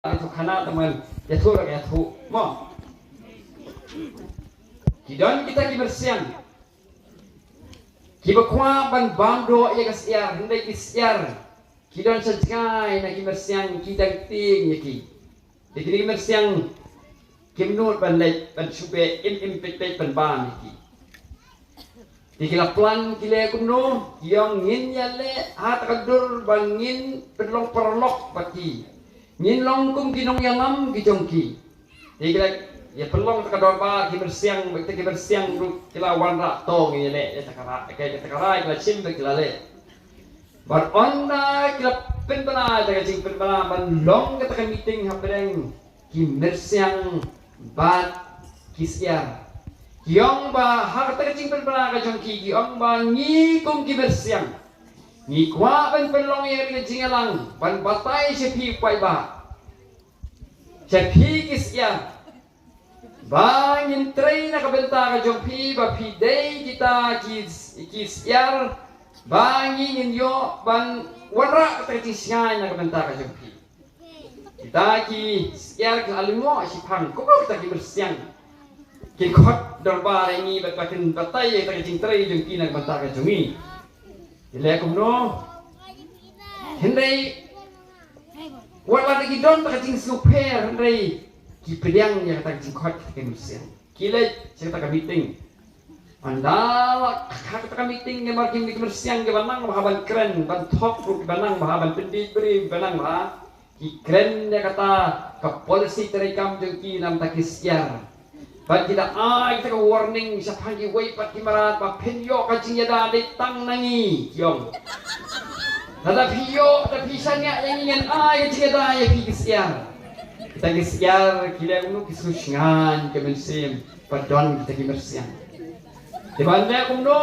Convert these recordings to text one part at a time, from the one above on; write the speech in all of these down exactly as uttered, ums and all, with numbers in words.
ïathuh khana tang ban ïathuh ruh ïathuh mo. Ki don kita ki myrsiang kiba kwah ban bam doh ïa ka syiar, hynrei ki syiar ki don sha jngai na ki myrsiang ki dang tieng ïa ki. Te kine ki myrsiang kim nud ban leit ban shu beh im im peit peit ban bam ïa ki. Te ki la plan ki leh kumno, ki ong ngin ïaleh ha kata ka dur ba ngin pynlong paralok bad ki. Ngin long kum ki nongïalam ki jong ki. Te ki la ïa pynlong kata ka dorbar ki myrsiang, bad kita ki myrsiang ruh ki la wanrah to ngin ïaleh ïa kata ka rai, ïa kata ka rai ki la shim bad ki la leh. Bad ynda ki la pynbna kata ka jingpynbna ban long kata ka meeting hapdeng ki myrsiang bad ki syiar, ki ong ba ha kata ka jingpynbna ka jong ki, ki ong ba ngi kum ki myrsiang ngi kwah ban pynlong ïa ka jingïalang ban batai sha phi paidbah, sha phi ki syiar, ba ngin trei na ka bynta ka jong phi, ba phi dei kita ki, ki syiar, ba ngi ngin ïoh ban wanrah kata ka jingshngaiñ na ka bynta ka jong phi. Kita ki syiar ki la lyngngoh shiphang, kumno kita ki myrsiang kin khot dorbar ïa ngi bad ba kin batai ïa kita ki jingtrei jong ki na ka bynta ka jong ngi. Ki leh kumno? Hynrei wat la ki don kata ka jingsngewpher, hynrei ki pdiang ïa kata ka jingkhot kata ki myrsiang. Ki leit sha kata ka meeting. Ynda la ha kata ka meeting, namar ki myrsiang kiba nang bha ban kren, ban thok ruh kiba nang bha, ban pyndit briew kiba nang bha, ki kren ïa kata ka policy treikam jong ki na ka bynta ki syiar. Bad ki da ai kata ka warning shaphang kiwei pat ki mrad ba phin ïoh ka jingïada dei tang na ngi, ki ong. Lada phi ïoh, lada phi shaniah ïa ngi, ngin ai ka jingïada ïa phi ki syiar. Kita ki syiar ki leh kumno? Ki sngewshngaiñ ka mynsiem ba don kita ki myrsiang. Te ban leh kumno?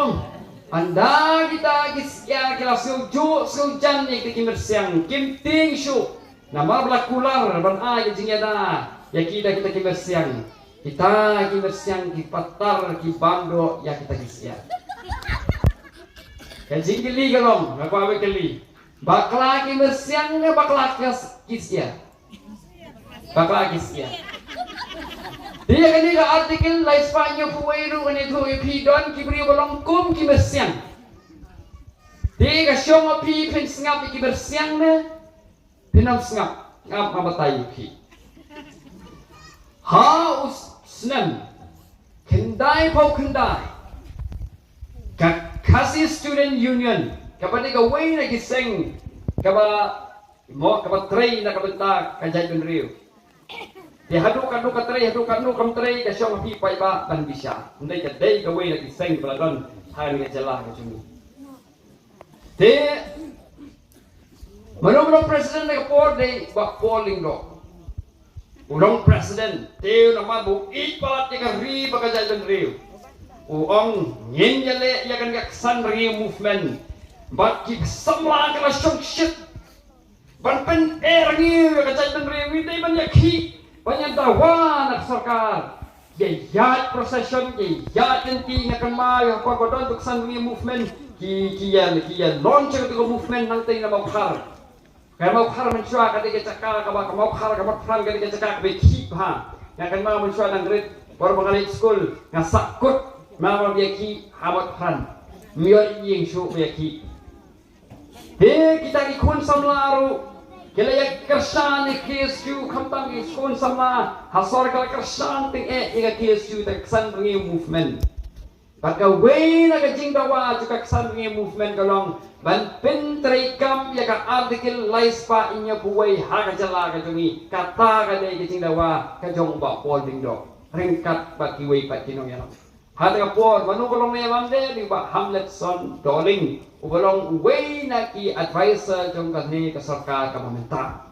Ynda kita ki syiar ki la sngewjuh sngewjan ïa kita ki myrsiang, kim tieng shuh. Namar ba la kular ban ai ka jingïada ïa ki da kita ki myrsiang, kita ki myrsiang ki patar, ki bam doh ïa kita ki syiar. Ka jingkylli ka long, nga kwah ban kylli, bakla ki myrsiang ne bakla ki syiar? Bakla ki syiar. Te ïa kane ka Article lai spah hynñiewphew wei ruh ngan ïathuh ïa phi, don ki briew ba long kum ki myrsiang. Te ka shong ha phi, phin sngap ïa ki myrsiang ne phin ym sngap? Ngam, nga batai ïa phi. Ha u snem khyndaiphew khyndai, ka Khasi Student Union, kaba dei kawei na ki seng kaba mo, kaba trei na ka bynta ka jaitbynriew. Te haduh katno ka trei, haduh katno kam trei, ka shong ha phi paidbah ban bishar. Hynrei ka dei kawei na ki seng ba la don ha kane ka jylla ka jong ngi. Te mano ba long president na ka por? Dei Bah Paul Lyngdoh. U long president, te namar ba u ïeit palat ïa ka ri bad ka jaitbynriew, u ong ngin ïaleh ïa kane ka Ksan Rngiew Movement. Bad ki samla ki la shongshit ban pyneh rngiew ïa ka jaitbynriew, ngi dei ban ïakhih, ban ïadawa na ka sorkar. Ïa ïaid procession, ïa ïaid lynti. Nga kynmaw ïa ka por ba don ka Ksan Rngiew Movement, ki, ki ïa, ki ïa launch ïa ka movement nangtei na Mawkhar. Ka Mawkhar mynshuwa ka dei ka jaka kaba, ka Mawkhar, ka Motphran ka dei ka jaka kaba khih bha. Nga kynmaw mynshuwa nang rit, por ba nga leit skul, nga sahkut namar ba ïakhih ha Motphran. Ym ïoh ïing shuh ba ïakhih. Te kita ki khun samla ruh ki la ïa kyrshan ïa ka K S U, khamtam ki khun samla ha sor ki la kyrshan tyngeh ïa ka K S U, ka Ksan Rngiew Movement. Bad kawei na ka jingdawa jong ka Ksan Rngiew Movement ka long ban pyntreikam ïa ka Article lai spah hynñiewphew wei ha ka jylla ka jong ngi. Kata ka dei ka jingdawa ka jong u Bah Paul Lyngdoh ryngkat bad kiwei pat ki nongïalam. Ha kata ka por, mano ba long ne bam de? Dei u Bah Hamletson Dohling, uba long uwei na ki advisor jong kane ka sorkar kaba mynta.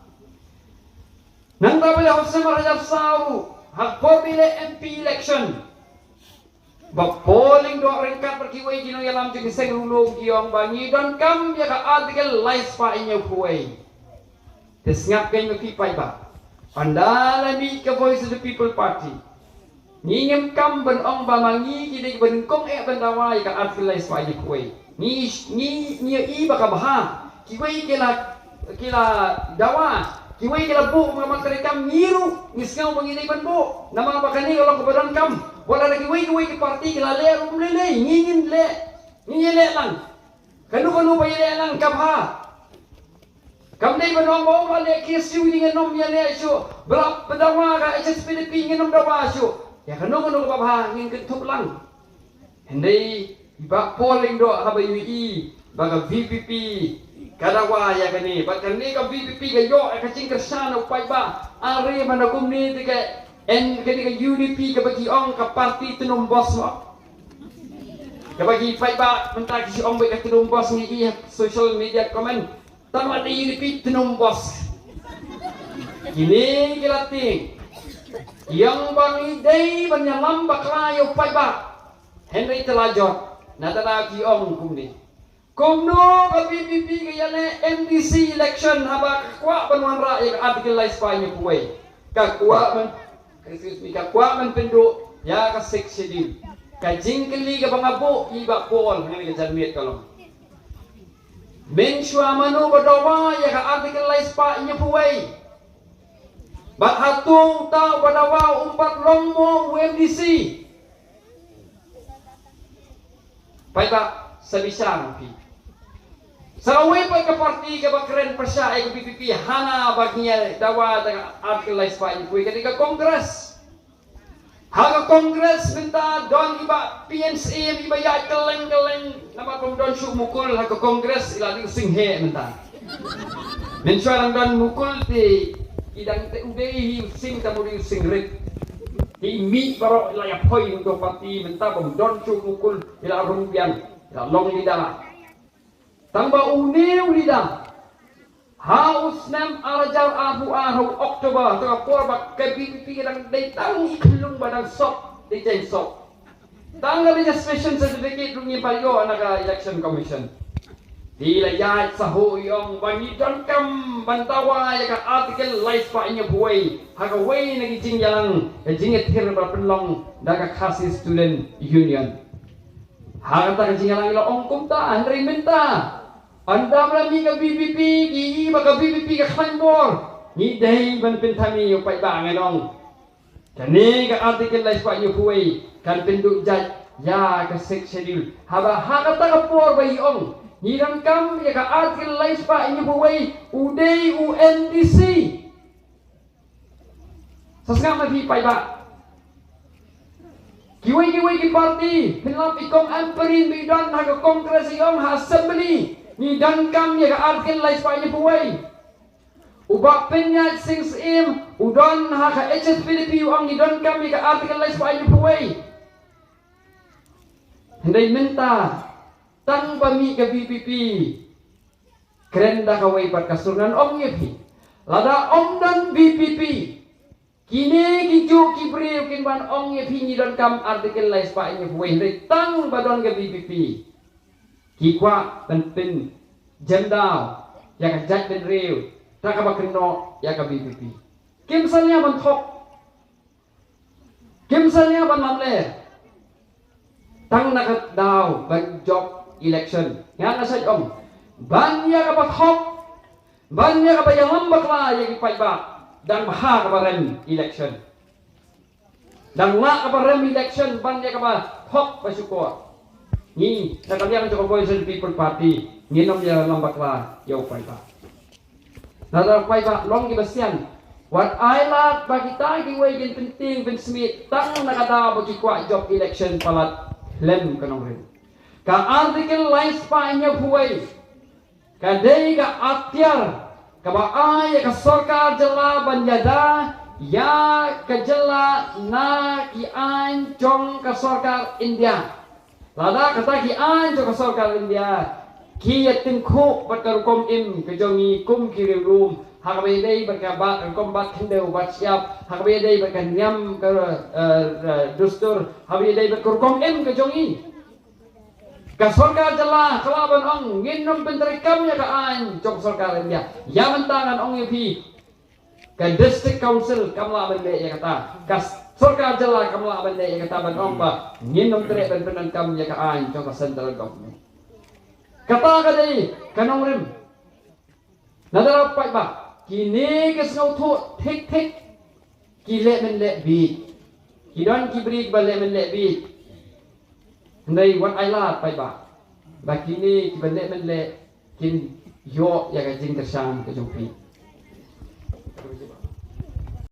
Nangta ba la hok snem ar hajar saw, ha ka por ba ïaleh M P election, Bah Paul Lyngdoh ryngkat bad kiwei ki nongïalam jong ki seng Ri Lum ki ong ba ngi donkam ïa ka Article lai spah hynñiewphew wei. Te sngap kein ma phi paidbah. Ynda la mih ka Voice of the People Party, ngi ngim kam ban ong ba ma ngi ki dei kiba nyngkong eh ban dawa ïa ka Article lai spah hynñiewphew wei. Ngi, ngi, ngi ïohi ba ka bha. Kiwei ki la, ki la dawa. Kiwei ki la buh, ma ka mat treikam, ngi ruh ngi sngew ba ngi dei ban buh. Namar ba kane ka long kaba donkam. Wat la kiwei kiwei ki parti ki la leh ruh, ym lei lei, ngi ngin leh. Ngi ïaleh lang. Kano kano ba ïaleh lang ka bha. Kam dei ban ong ba u la leh K S U ngin ym ïaleh shuh. Ba la dawa ka H S P D P ngin ym dawa shuh. Ïa kano kano kaba bha ngin kynthup lang. Hynrei i Bah Paul Lyngdoh haba u ïohi ba ka V P P ka dawa ïa kane, bad kane ka V P P ka ïoh ïa ka jingkyrshan na u paidbah. Are man da kumne te ka, en kane ka U D P kaba ki ong ka parti tnum bos mo. Kaba ki paidbah mynta ki shu ong ba ka tnum bos, ngi ïohi ha social media comment. Tang la dei U D P tnum bos. Kine ki la tieng. Ïa ba ngi dei ban ïalam bakla ïa u paidbah. Hynrei te la jot. Na ta da ki ong kumne. Kumno ka V P P ka ïaleh M D C election haba ka kwah ban wanrah ïa ka Article lai spah hynñiew phew wei. Ka kwah ban, excuse me, ka kwah ban pynduh ïa ka Sixth Schedule. Ka jingkylli kaba nga buh ïa i Bah Paul ha kane ka janmiet ka long, mynshuwa mano ba dawa ïa ka Article lai spah hynñiew phew wei? Bad hato uta uba dawa um pat long mo u M D C? Paidbah, sa bishar phi. Sa kawei pat ka parti kaba kren pyrshah ïa ka V P P hana ba ngi dawa da ka Article lai spah hynñiew phew wei ka dei ka Congress. Ha ka Congress mynta don i Bah P N Syiem, i ba ïaid kylleng kylleng namar ba ym don shuh mukul ha ka Congress, i la dei u sing heh mynta. Mynshuwa dang don mukul te i dang te u dei hi u sing, tang u dei u sing rit. Te i mih baroh i la ïa phoi hangto parti mynta ba ym don shuh mukul, i la rung biang, i la long leader. Tang ba une u leader ha u snem ar hajar arphew ar ha u October, ha ka por ba ka V P P ka dang dei tang i khyllung ba dang sop, dei jaiñ sop. Tang ka registration certificate ruh ngim pat ïoh na ka Election Commission. Te i la ïaid sa ho i ong ba ngi donkam ban dawa ïa ka Article lai spah hynñiew phew wei ha kawei na ki jingïalang, ka jingïathir ba pynlong da ka Khasi Student Union. Ha kata ka jingïalang i la ong kumta, hynrei mynta ynda ba la mih ka V P P, ki i ba ka V P P ka khlaiñ bor, ngi dei ban pynthame ïa u paidbah, ngan ong. Kane ka Article lai spah hynñiew phew wei kan pynduh jait ïa ka Sixth Schedule. Haba ha kata ka por ba i ong ngi donkam ïa ka Article lai spah hynñiew phew wei, u dei u M D C. Sa sngap ma phi paidbah. Kiwei kiwei ki parti, pynlap i Kong Ampareen ba i don ha ka Congress, i ong ha Assembly ngi donkam ïa ka Article lai spah hynñiew phew wei. U Bah Pynïaid Sing Syiem u don ha ka H S P D P, u ong ngi donkam ïa ka Article lai spah hynñiew phew wei. Hynrei mynta tang ba mih ka V P P, kren da kawei pat ka sur, ngan ong ïa phi. Lada ym don V P P, kine kijuh ki briew kin ban ong ïa phi ngi donkam Article lai spah hynñiew phew wei, hynrei tang ba don ka V P P ki kwah ban pynjem daw ïa ka jaitbynriew da kaba kynnoh ïa ka V P P. Kim salia ban thok. Kim salia ban lamler. Tang na ka daw ban jop election. Nga nga sa ong ban ïa kaba thok, ban ïa kaba ïalam bakla ïa ki paidbah, dang bha kaba rem election. Dang lah kaba rem election ban ïa kaba thok ba shukor. Ngi na ka liang jong ka Voice of the People Party ngin ym ïalam bakla ïa u paidbah. Nada u paidbah long kiba sian. Wat ai lad ba kita kiwei kin pyntieng pynsmiej tang na ka daw ba ki kwah jop election palat khlem ka nongrim. Ka Article lai spah hynñiew phew wei ka dei ka atiar kaba ai ïa ka sorkar jylla ban ïada ïa ka jylla na ki aiñ jong ka sorkar India. Lada kata ki aiñ jong ka sorkar India ki ïa tyngkhuh bad ka rukom im ka jong ngi kum ki riewlum, ha kaba ïadei bad ka ba, rukom bat khyndew bat shyiap, ha kaba ïadei bad ka niam ka, eh, eh, dustur, ha kaba ïadei bad ka rukom im ka jong ngi. Ka sorkar jylla ka lah ban ong ngin ym pyntreikam ïa ka aiñ jong ka sorkar India. Ïa mynta ngan ong ïa phi, ka District Council kam lah ban leh ïa kata. Ka sorkar jylla kam lah ban leh ïa kata ban ong ba ngin ym treh ban pyndonkam ïa ka aiñ jong ka Central Government. Kata ka dei ka nongrim. Nada u paidbah. Kine ki sngewthuh thik thik ki leh men leh bit. Ki don ki briew kiba leh men leh bit. Hynrei wat ai lad paidbah ba kine kiba leh men leh kin ïoh ïa ka jingkyrshan ka jong phi.